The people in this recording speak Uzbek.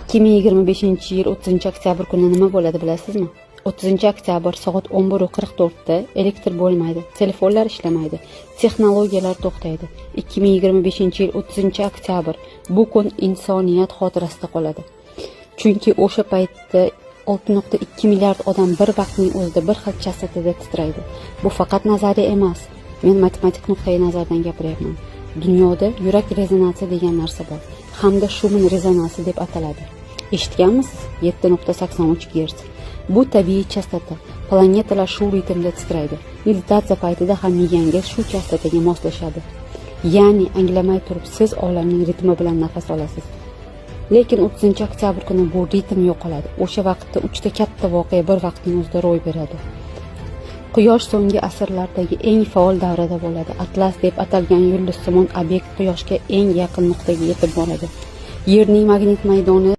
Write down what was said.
2025-yil 30-oktyabr kuni nima bo'ladi, bilasizmi? 30-oktyabr soat 11:44 da elektr bo'lmaydi, telefonlar ishlamaydi, texnologiyalar to'xtaydi. 2025-yil 30-oktyabr, bu kun insoniyat xotirasida qoladi. Chunki o'sha paytda 6.2 milliard odam bir vaqtning o'zida bir xil chastotada titraydi. Bu faqat nazariya emas. Men matematik nuqtai nazardan gapiryapman. Dunyoda yurak rezonansi degan narsa bor hamda Shuman rezonansi deb ataladi. Eshitganmisiz? 7.83 Gerts. Bu tabiiy chastota. Planetalar shu ritmda titraydi. Meditatsiya paytida ham miyangiz shu chastotaga moslashadi. Ya'ni anglamay turib siz olamning ritmi bilan nafas olasiz. Lekin 30 oktyabr kuni bu ritm yo'qoladi. O'sha vaqtda uchta katta voqea bir vaqtning o'zida ro'y beradi. Quyosh so'nggi asrlardagi eng faol davrada bo'ladi. Atlas deb atalgan yulduzsimon obyekt Quyoshga eng yaqin nuqtaga yetib boradi. Yerning magnit maydoni